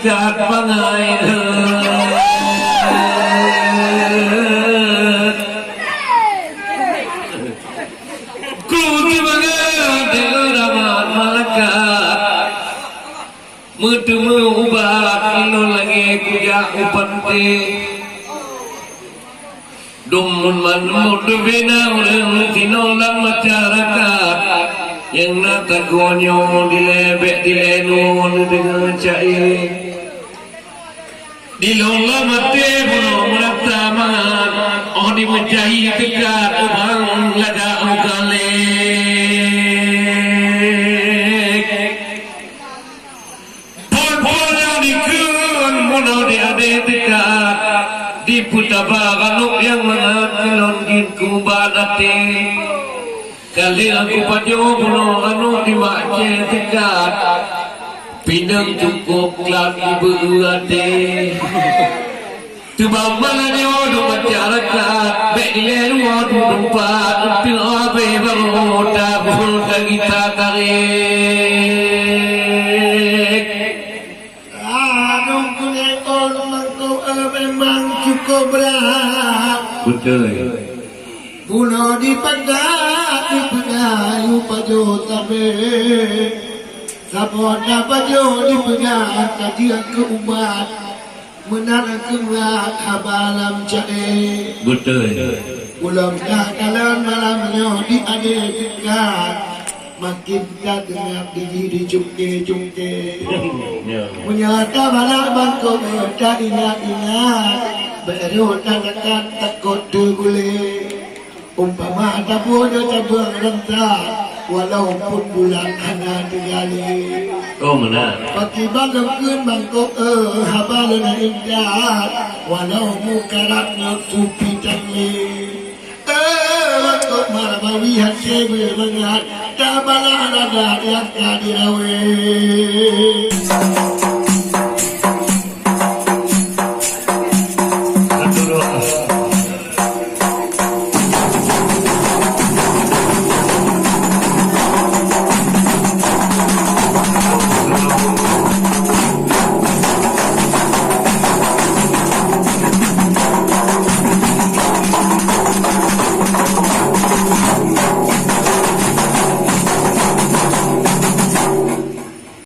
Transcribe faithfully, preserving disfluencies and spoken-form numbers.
Kat bangai. Ku teumangat deungon rahmat malaikat. Meuteumé ubat ilôn lagèe kujak u panté. Dum mun mandum teubina ureueng sinoe lam masyarakat, nyang na tagoe nyoe dilèe bèk dilèe nyoe neudeungoe ca'e. Di lôn lam até bunoe meurasa mangat, óh dimeucahi teuka teubang lagak meugalek. Phôn-phôn nyang dikheun bunoe di adé teuka, dipeutaba ranub nyang mangat keu lôn jeuet keu ubat até. Ka lheueh kupajoh bunoe ranub di bak cèh teuka, pineung cukôp glat dibeu até. Teuma meunyoe dum masyarakat, bèk ilèe luwa dum teumpat, eunteuk habéh barô tabôh ka gita tarék. Ladôm keuneuk ôn mangkok, eh, memang cukup berat. Beutôi. Bunoe dipeugah, dipeugah, yue pajoh sabé. Saboh tapajoh dipeugah, ka jeuet keu ubat. Meunan keuh haba lam ca'e. Beutôi. Ulôn ka kalon malam nyoe di adé teuka. Makin tadeungö di jih dicungke-cungke. Ya. Meunyoe tabalak mangkok taingat-ingat, bèk rhot tadekat takot teuguléh. Umpama taboh nyoe tabueng ranta, walaupun bulat hana teugaleh. Oh, meunan. Pakriban lôn kheun mangkok, eh, haba lôn intat, walau mukarat nyoe supi tangleh. Eh, mangkok marabawi hase beumangat, tabalak lada nyang ka dirawé.